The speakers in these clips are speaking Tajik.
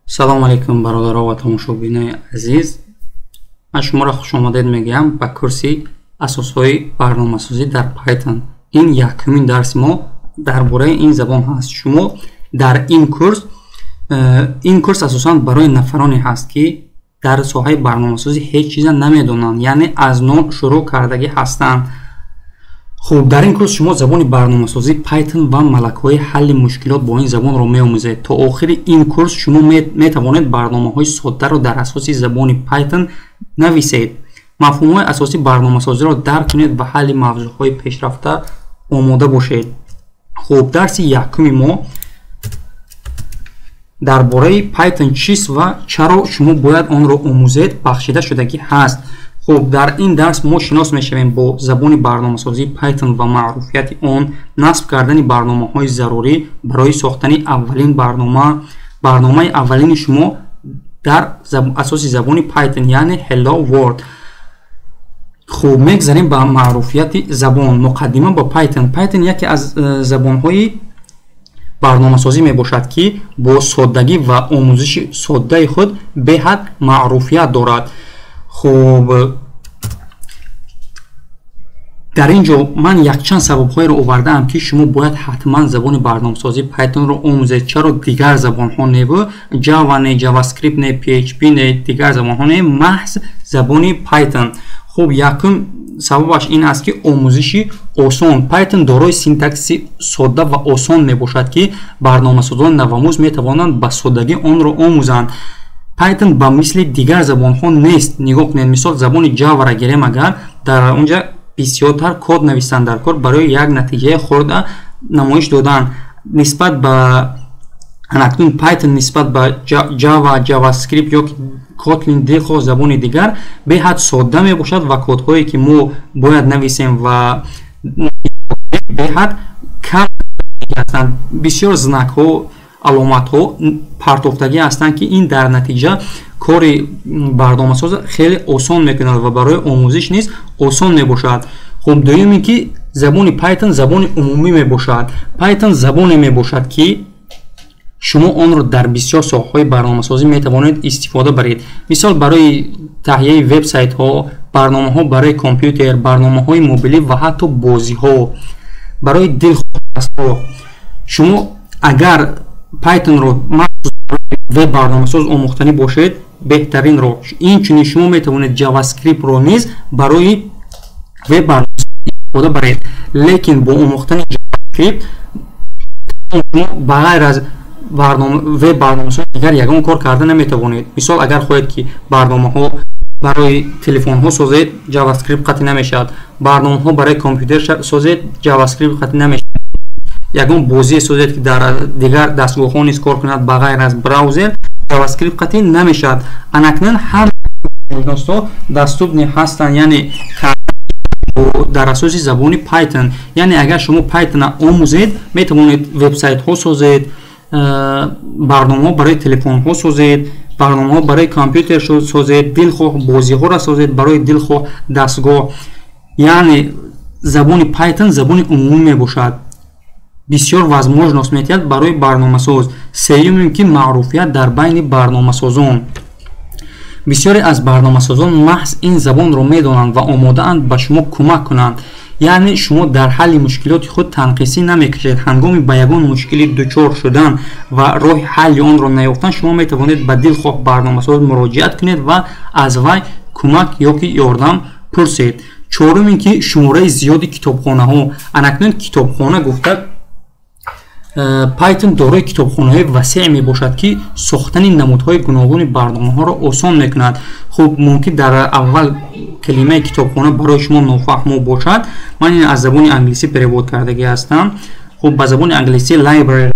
Салом алейкум, бародаро ва тамошобинои азиз. Ман шуморо хушомадед мегӯям ба курси асосҳои барномасозӣ дар Python. Ин якумин дарси мо дар бораи ин забон ҳаст. Шумо дар ин курс, ин курс асосан барои нафароне ҳаст, ки дар соҳаи барномасозӣ ҳеҷ чиза намедонанд, яъне аз нол шурӯъ кардагӣ ҳастанд. Хуб, дар ин курс шумо забони барномасозӣ Python ва малакаҳои ҳалли мушкилот бо ин забонро меомӯзед. То охири ин курс шумо метавонед барномаҳои соддаро дар асоси забони Python нависед, мафҳумҳои асосии барномасозиро дарк кунед ва ҳалли мавзӯъҳои пешрафта омода бошед. Хуб, дарси якуми мо дар бораи Python чист ва чаро шумо бояд онро омӯзед бахшида шудагӣ ҳаст. Хуб, дар ин дарс мо шинос мешавем бо забони барномасозии Python ва маъруфияти он, насб кардани барномаҳои зарурӣ барои сохтани аввалин барнома, барномаи аввалини шумо дар асоси забони Python, яъне Hello World. Хуб, мегзарем ба маъруфияти забон. Муқаддима ба Python. Python яке аз забонҳои барномасозӣ мебошад, ки бо соддагӣ ва омӯзиши соддаи худ беҳад маъруфият дорад. Хуб, дар ин ҷо ман якчанд сабабҳоеро овардаам, ки шумо бояд ҳатман забони барномасозии Pythonро омӯзед. Чаро дигар забонҳо неву, Java не, JavaScript не, PHP не, дигар забонҳо не, маҳз забони Python? Хуб, якум сабабаш ин аст, ки омӯзиши осон. Python дорои синтаксиси содда ва осон мебошад, ки барномасозони навомӯз метавонанд ба соддагӣ онро омӯзанд. Python ба мисли дигар забонҳо нест. Нигоҳ кунед, мисол, забони Java-ра гирем агар, дар онҷа бисёртар код нависанд дар кор барои як натиҷаи хурда намоиш додан. Нисбат ба анакнун Python нисбат ба Java, JavaScript ё Kotlin, дилхоҳ забони дигар беҳад содда мебошад ва кодҳое, ки мо бояд нависем, ва беҳад кам ҳастанд. Бисёр знакҳо, аломатҳо партофтагӣ ҳастанд, ки ин дар натиҷа кори барномасоз хеле осон мекунад ва барои омӯзиш низ осон мебошад. Хуб, дуюм ин ки забони Python забони умумӣ мебошад. Python забоне мебошад, ки шумо онро дар бисёр соҳаҳои барномасозӣ метавонед истифода баред. Мисол, барои таҳияи вебсайтҳо, барномаҳо барои компютер, барномаҳои мобилӣ ва ҳатто бозиҳо барои дилхоҳ. Шумо агар Pythonро махсус веб барномасоз омӯхтанӣ бошед, беҳтарин роҳ. Инчунин шумо метавонед JavaScriptро низ барои веб барномасоз истифода баред, лекин бо омӯхтани JavaScript шумо ба ғайр аз веб барномасоз дигар ягон кор карда наметавонед. Мисол, агар хоҳед, ки барномаҳо барои телефонҳо созед, JavaScript қатъӣ намешавад. Барномаҳо барои компютер созед, JavaScript қатъӣ намешавад. Ягон бозие созед, ки дар дигар дастгоҳҳо низ кор кунад, ба ғайр аз браузер, JavaScript қатъӣ намешавад. Анакнун ҳама возможностҳо доступны ҳастанд, яъне дар асоси забони Python. Яъне агар шумо Python омӯзед, метавонед вебсайтҳо созед, барномаҳо барои телефонҳо созед, барномаҳо барои компютер созед, дилхоҳ бозиҳоро созед барои дилхоҳ дастгоҳ. Яъне забони Python забони умумӣ мебошад, бисёр возможност метиҳад барои барномасоз. Сеюм ин ки маъруфият дар байни барномасозон. Бисёре аз барномасозон маҳз ин забонро медонанд ва омодаанд ба шумо кӯмак кунанд. Яъне шумо дар ҳалли мушкилоти худ танқисӣ намекашед. Ҳангоми ба ягон мушкилӣ дучор шудан ва роҳи ҳалли онро наёфтан, шумо метавонед ба дилхоҳ барномасоз муроҷиат кунед ва аз вай кӯмак ё ки ёрдам пурсед. Чорум ин ки шумораи зиёди китобхонаҳо. Анакнун китобхона гуфта, Python дорои китобхонаҳои васеъ мебошад, ки сохтани намудҳои гуногуни барномаҳоро осон мекунад. Хуб, мумкин дар аввал калимаи китобхона барои шумо нофаҳмо бошад. Ман ин аз забони англисӣ перевод кардагӣ ҳастам. Хуб, ба забони англисӣ library,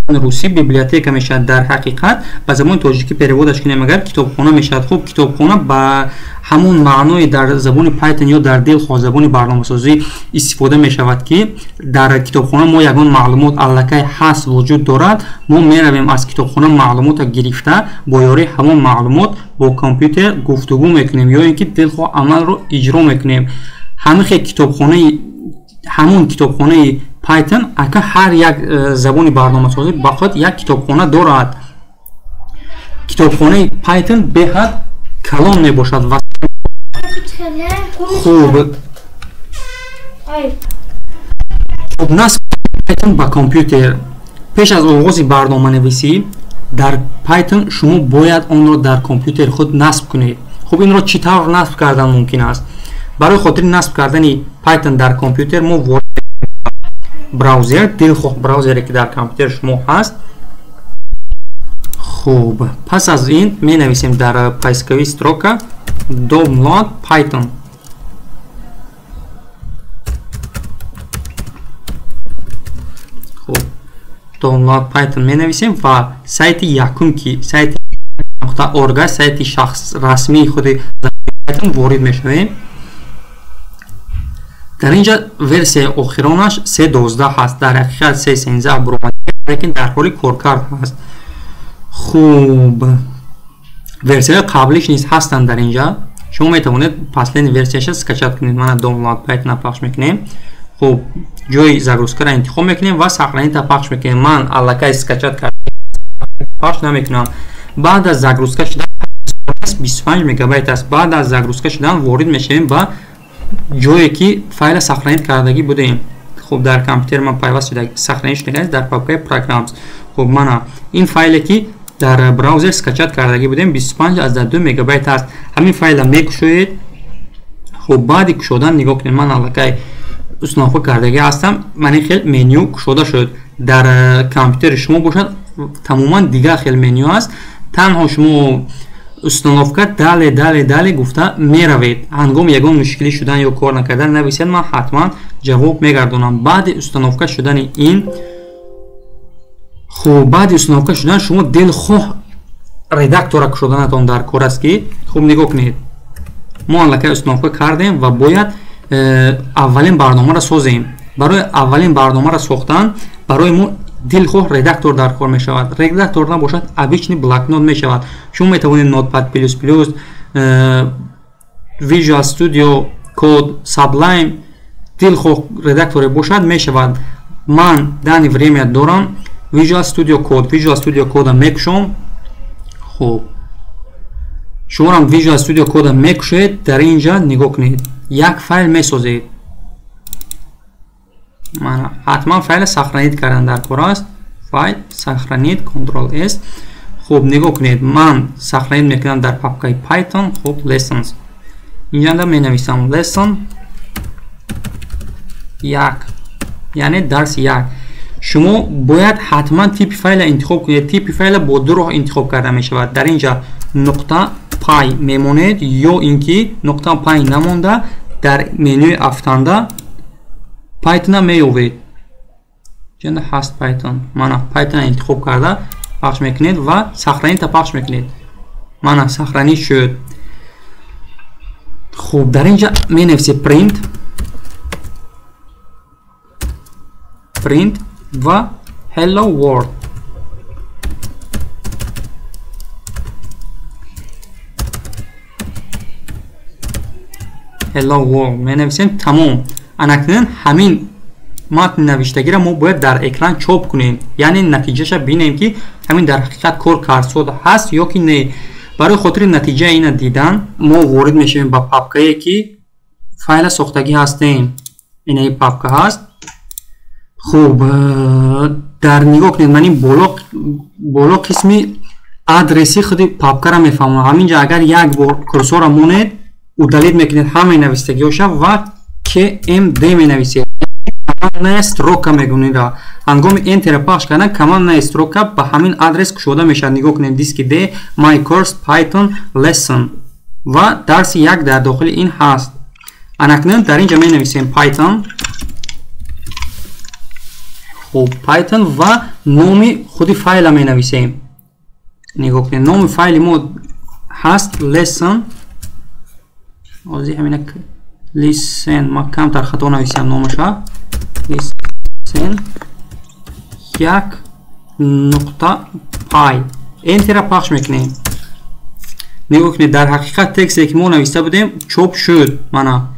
русӣ библиотека мешавад. Дар ҳақиқат ба забони тоҷикӣ переводаш кунем агар, китобхона мешавад. Хуб, китобхона ба ҳамон маъное дар забони Python ё дар дилхоҳ забони барномасозӣ истифода мешавад, ки дар китобхона мо ягон маълумот аллакай ҳаст, вуҷуд дорад. Мо меравем, аз китобхона маълумота гирифта, бо ёрии ҳамон маълумот бо компютер гуфтугӯ мекунем ё ин ки дилхоҳ амалро иҷро мекунем. Ҳамин хел китобхонаи, ҳамон китобхонаи Python ака ҳар як забони барномасозӣ ба худ як китобхона дорад. Китобхонаи Python беҳад калон мебошад ва хуб насб Python ба компютер. Пеш аз оғози барноманависӣ дар Python шумо бояд онро дар компютери худ насб кунед. Хуб, инро чӣ тавр насб кардан мумкин аст? Барои хотири насб кардани Python дар компютер мо ворид браузер, дилхоҳ браузере ки дар компютери шумо ҳаст. Хуб, пас аз ин менависем дар поисковый строка download Python. Хуб, download Python менависем ва сайти якум ки сайти .org, сайти шахс расмии худи Python ворид мешавем. Дар инҷа версияи охиронаш 3.12 ҳаст. Дар ҳақиқат 3.13 буромада, лекин дар ҳоли коркард ҳаст. Хуб, версияҳои қаблиш низ ҳастанд дар инҷа. Шумо метавонед последний версияша скачать кунед. Мана download Python пахш мекунем. Хуб, ҷои загрузкаро интихоб мекунем ва сохранить пахш мекунем. Ман аллакай скачать кардам, пахш намекунам. Баъд аз загрузка шудан 25 мегабайт аст. Баъд аз загрузка шудан ворид мешавем ба ҷое ки файла сохранить кардагӣ будем. Хуб, дар компютери ман пайваст шуда сохранить шудааст дар папкаи programs. Хуб, мана ин файле ки дар браузер скачать кардагӣ будем 25,2 мегабайт аст. Ҳамин файла мекушоед. Хуб, баъди кушодан нигоҳ кунед, ман аллакай установка кардагӣ ҳастам. Ман ин хел меню кушода шуд. Дар компютери шумо бошад тамоман дигар хел меню аст. Танҳо шумо установка дале дале дале гуфта меравед. Ҳангоми ягон мушкилӣ шудан ё кор накардан нависед, ман ҳатман ҷавоб мегардонам. Баъди установка шудани ин, хуб, баъди установка шудан шумо дилхоҳ редактора кушоданатон дар кор аст ки, хуб, нигоҳ кунед, мо аллакай установка кардем ва бояд аввалин барномаро созем. Барои аввалин барномаро сохтан барои мо дилхоҳ редактор дар кор мешавад. Редактор набошад, обычный блокнот мешавад. Шумо метавонед Notepad++, Visual Studio Code, Sublime, дилхоҳ редакторе бошад мешавад. Ман данный время дорам Visual Studio Code. Visual Studio Code мекушом. Хуб, шуморам Visual Studio Code мекушед. Дар инҷа нигоҳ кунед, як файл месозед. Мана ҳатман файла сохранить кардан дар кор аст. Файл сохранить, Ctrl S. Хуб, нигоҳ кунед, ман сохранить мекунам дар папкаи Python. Хуб, lessons. Инҷа менависам lesson 1, яъне дарс 1. Шумо бояд ҳатман типи файла интихоб кунед. Типи файла бо ду роҳ интихоб карда мешавад. Дар инҷа нуқта py мемонед ё ин ки нуқта py намонда дар менюи афтанда Python меёбед. Ҷанда ҳаст Python. Мана Python интихоб карда пахш мекунед ва сохранить пахш мекунед. Мана сохранить шуд. Хуб, дар инҷа менависед print print ва hello world. Hello world менависем. Тамом. Анакнун ҳамин матни навиштагиро мо бояд дар экран чоп кунем, яъне натиҷаша бинем ки ҳамин дар ҳақиқат кор кардсод ҳаст ё ки не. Барои хотири натиҷаи ина дидан мо ворид мешавем ба папкае ки файла сохтагӣ ҳастем. Инаи папка ҳаст. Хуб, дар нигоҳ кунед, ман ин боло қисми адреси худи папкаро мефаҳмам. Ҳаминҷа агар як бор курсорро монед, удалить мекунед ҳамаи навиштагиҳоша ва KMD менависед. Командная строка мегӯнед. Ҳангоми Enter пахш кардан командная строка ба ҳамин адрес кушода мешавад. Нигоҳ кунед, диски D, My Course Python Lesson ва дарси 1 дар дохили ин ҳаст. Анакнун дар инҷа менависем Python. Хуб, Python ва номи худи файла менависем. Нигоҳ кунед, номи файли мо ҳаст lesson. Ҳозир ҳамина listen, ман камтар хато нависам номаша. Listen 1 нуқта py. Enter-ро пахш мекунем. Нигоҳ кунед, дар ҳақиқат тексте ки мо нависта будем чоп шуд. Мана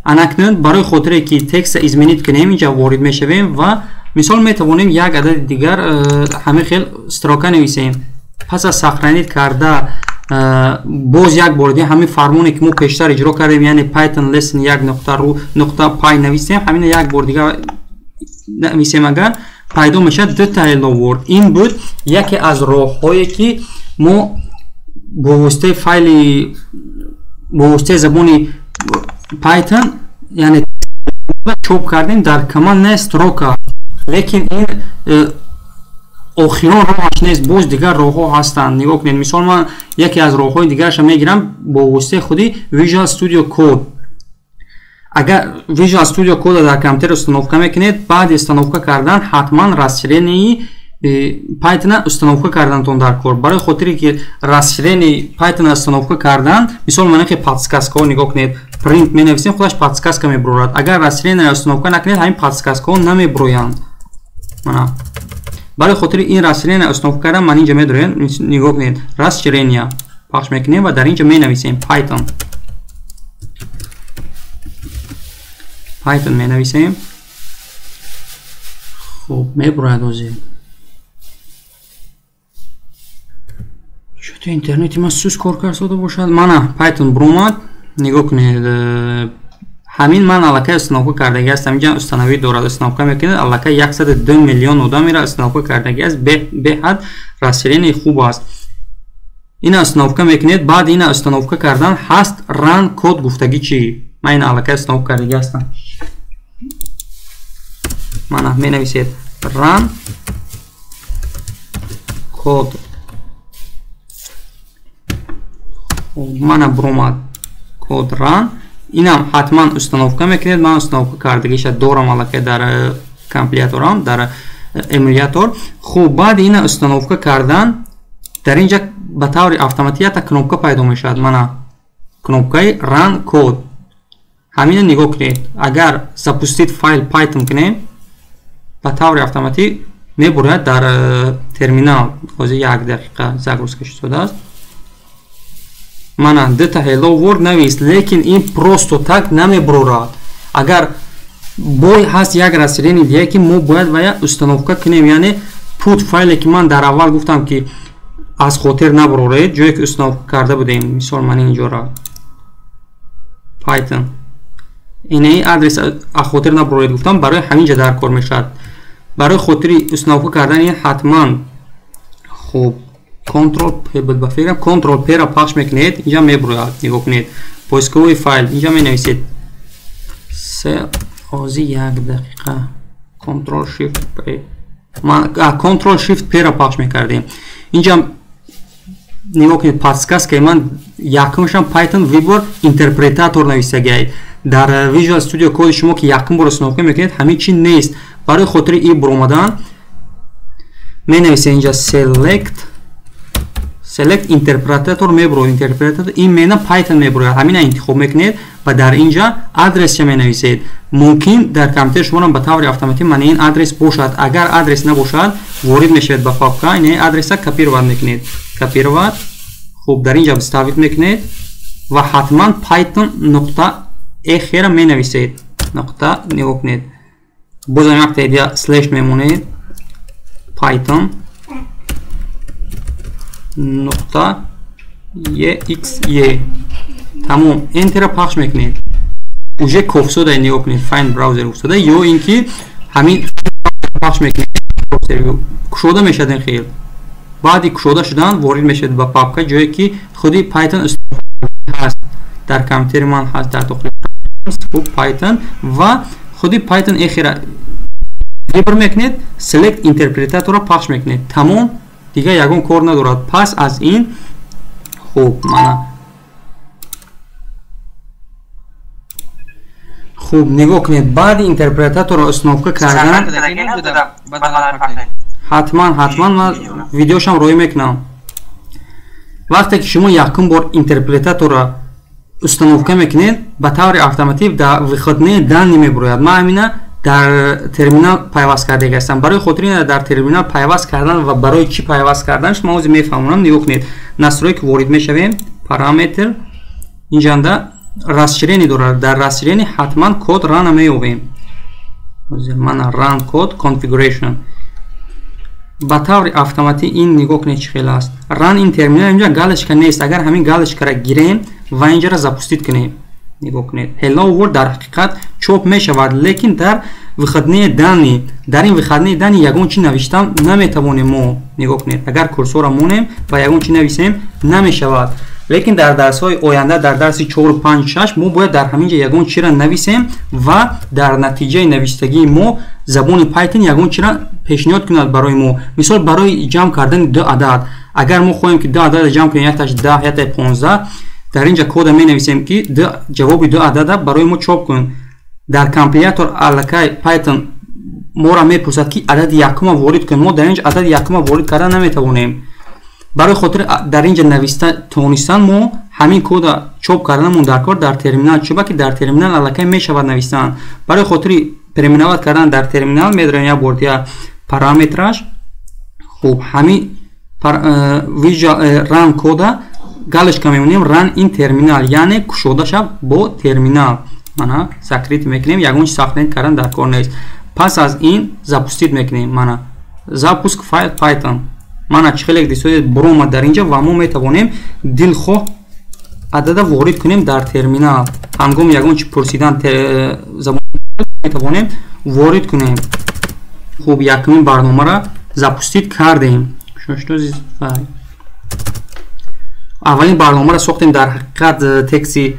анакнун барои хотире ки текстро изменить кунем, инҷа ворид мешавем ва мисол метавонем як адади дигар ҳамин хел строка нависем. Пас аз сохранить карда боз як бор дига ҳамин фармоне ки мо пештар иҷро кардем, яъне python lesson 1.ru.py нависем, ҳамина як бор дига нависем, агар пайдо мешавад дута hello world. Ин буд яке аз роҳҳое ки мо бо воситаи файли, бо воситаи забони Python, яъне чоп кардем дар командная строка. Лекин ин охирон роҳаш нест, боз дигар роҳҳо ҳастанд. Нигоҳ кунед, мисол ман яке аз роҳҳои дигарашро мегирам бо воситаи худи Visual Studio Code. Агар Visual Studio Code дар компютер установка мекунед, баъди установка кардан ҳатман расширении Python установка кардантон дар кор. Барои хотире ки расширении Python установка кардан, мисол мана ки подсказкаҳо нигоҳ кунед, print менависем, худаш подсказка мебурад. Агар расширение установка накунед, ҳамин подсказкаҳо намебуроянд. Мана барои хотири ин расширение установка кардан ман инҷа медорем, нигоҳ кунед, расширение пахш мекунем ва дар инҷа менависем Python. Python менависем. Хуб, мебурояд ҳозир. Чӯто интернети ман сус кор кард бошад. Мана Python буромад. Нигоҳ кунед, ҳамин ман аллакай установка кардаги ҳастам. Инҷа установи дорад, установка мекунед, аллакай 102 миллион одамеро установка кардаги аст. Беҳад расширение хуб аст. Ина установка мекунед, баъд ина установка кардан ҳаст run код гуфтагӣ чӣ? Ман ина аллакай установка кардаги ҳастам. Мана менависед run код. Мана буромад код run. Инам ҳатман установка мекунед. Ман установка кардагиша дорам аллакай дар компиляторам, дар эмулятор. Хуб, баъди ина установка кардан дар инҷа ба таври автоматӣ якта кнопка пайдо мешавад. Мана кнопкаи run код. Ҳамина нигоҳ кунед. Агар запустить файл Python кунем, ба таври автоматӣ мебурад дар терминал. Ҳозир як дақиқа загрузка шудааст. Мана дута hello world навист, лекин ин просто так намебурорад. Агар бой ҳаст як расширение дигар ки мо бояд вая установка кунем, яъне put файле ки ман дар аввал гуфтам ки аз хотир набуроред, ҷое ки установка карда будем, мисол ман инҷора Python инаи адрес аз хотир набуроред гуфтам, барои ҳамин ҷа дар кор мешавад. Барои хотири установка кардан ин ҳатман хуб Ctrl P буд ба фикрам, Ctrl P ро пахш мекунед, инҷа мебурояд. Нигоҳ кунед, поисковый файл инҷа менависед се ози як дақиқа Ctrl Shift P. Ман Ctrl Shift P ро пахш мекардем. Инҷа нигоҳ кунед, подсказкаи ман якумшам Python выбор интерпретатор нависагиай. Дар Visual Studio Code шумо ки якум бор установка мекунед, ҳамин чи нест. Барои хотири ин буромадан менависед инҷа select интерпретатор мебурояд. Интерпретатор именно Python мебурояд. Ҳамина интихоб мекунед ва дар инҷа адресша менависед. Мумкин дар компютер шуморо ба таври автоматӣ мана ин адрес бошад. Агар адрес набошад, ворид мешавед ба папка, ин адреса копировать мекунед. Копировать. Хуб, дар инҷа вставить мекунед ва ҳатман python .exe ро менависед. Нуқта нигоҳ кунед. Бозам якта идея слэш мемонед. Python нуқта exe. Тамом, Enter ро пахш мекунед. Уже кофсода нигоҳ кунед, find browser уфтода, ё ин ки ҳамин пахш мекунед, кушода мешавад ин хел. Баъди кушода шудан ворид мешавед ба папка, ҷое ки худи Python ҳаст. Дар компютери ман ҳаст, дар дохили хуб Python ва худи Python exe-ро выбор мекунед, select интерпретаторро пахш мекунед. Тамом, дигар ягон кор надорад. Пас аз ин хуб мана хуб нигоҳ кунед, баъди интерпретаторро установка кардан ҳатман ман видеошам роӣ мекунам. Вақте ки шумо якум бор интерпретаторро установка мекунед, ба таври автоматӣ дар выходные данные мебурояд. Ман ҳамина дар терминал пайваст кардаги ҳастам. Барои хотири ин дар терминал пайваст кардан ва барои чӣ пайваст карданаш ман ҳозир мефаҳмонам. Нигоҳ кунед, настройки ворид мешавем, параметр инҷанда расширение дорад. Дар расширение ҳатман код run меёбем. Ҳозир мана run code configuration. Ба таври автоматӣ ин нигоҳ кунед, чӣ хел аст. Run in terminal инҷа галочка нест. Агар ҳамин галочкара гирем ва инҷара запустить кунем, нигоҳ кунед, Hello World дар ҳақиқат чоп мешавад, лекин дар выходные данные, дар ин выходные данные ягон чи навиштан наметавонем мо. Нигоҳ кунед, агар курсора монем ва ягон чи нависем, намешавад. Лекин дар дарсҳои оянда, дар дарси 4, 5, 6, мо бояд дар ҳамин ҷо ягон чиро нависем ва дар натиҷаи навиштагии мо забони Python ягон чиро пешниҳод кунад барои мо. Мисол, барои ҷамъ кардани ду адад, агар мо хоҳем, ки ду адада ҷамъ кунем, якташ 10, якташ 15, дар ин ҷа кода менависем, ки ҷавоби ду адада барои мо чоп кун. Дар компилятор аллакай Python моро мепурсад, ки адади якума ворид кун. Мо дар ин ҷо адади якума ворид карда наметавонем. Барои хотири дар ин ҷа нависта тонистан мо ҳамин кода чоп карданамон дар кор дар терминал, чуба ки дар терминал аллакай мешавад навистан. Барои хотири переименовать кардан дар терминал медорем як бор дия параметраш. Хуб, ҳамин run кода галочка мемонем, run in terminal, яъне кушода шав бо терминал. Мана, закрыть мекунем, ягон чи сохранить кардан дар кор нест. Пас аз ин запустить мекунем. Мана, запуск файл Python. Мана, чӣ хеле дисодед, буромад дар инҷа ва мо метавонем дилхоҳ адада ворид кунем дар терминал. Ҳангоми ягон чи пурсидан забон метавонем ворид кунем. Хуб, якумин барномаро запустить кардем. Аввалин барномаро сохтем. Дар ҳақиқат тексти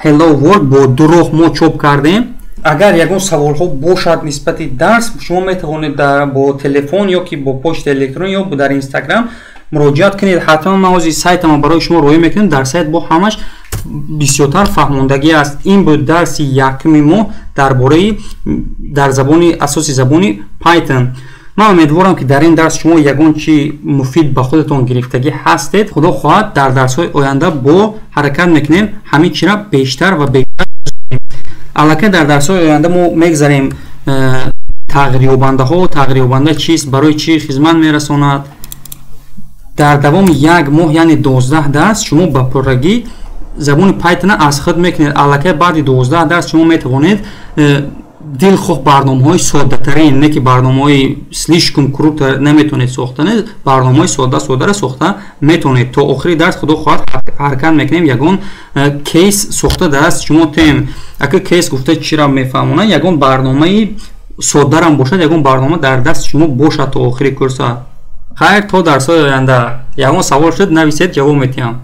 Hello World бо ду роҳ мо чоп кардем. Агар ягон саволҳо бошад нисбати дарс, шумо метавонед бо телефон ё ки бо почтаи электронӣ ё дар Инстаграм муроҷиат кунед. Ҳатман ман ҳозир сайтама барои шумо роҳӣ мекунем. Дар сайт бо ҳамаш бисёртар фаҳмондагӣ аст. Ин буд дарси якуми мо дар бораи дар забони асоси забони Python. Ман умедворам, ки дар ин дарс шумо ягон чи муфид ба худатон гирифтагӣ ҳастед. Худо хоҳад, дар дарсҳои оянда бо ҳаракат мекунем ҳамин чира бештар ва бештар. Аллакай дар дарсҳои оянда мо мегзарем тағйирёбандаҳо, тағйирёбанда чист, барои чӣ хизмат мерасонад. Дар давоми як моҳ, яъне 12 дарс, шумо ба пуррагӣ забони Python аз худ мекунед. Аллакай баъди 12 дарс шумо метавонед дилхоҳ барномаҳои соддатарин, не ки барномаҳои слишком круто наметавонед сохтане, барномаҳои содда соддаро сохта метавонед. То охири дарс, худо хоҳад, ҳаракат мекунем ягон кейс сохта даст шумо тем. Ака кейс гуфта чиро мефаҳмонад? Ягон барномаи соддарам бошад, ягон барнома дар даст шумо бошад то охири курса. Хайр, то дарсҳои оянда. Ягон савол шуд, нависед, ҷавоб метиҳам.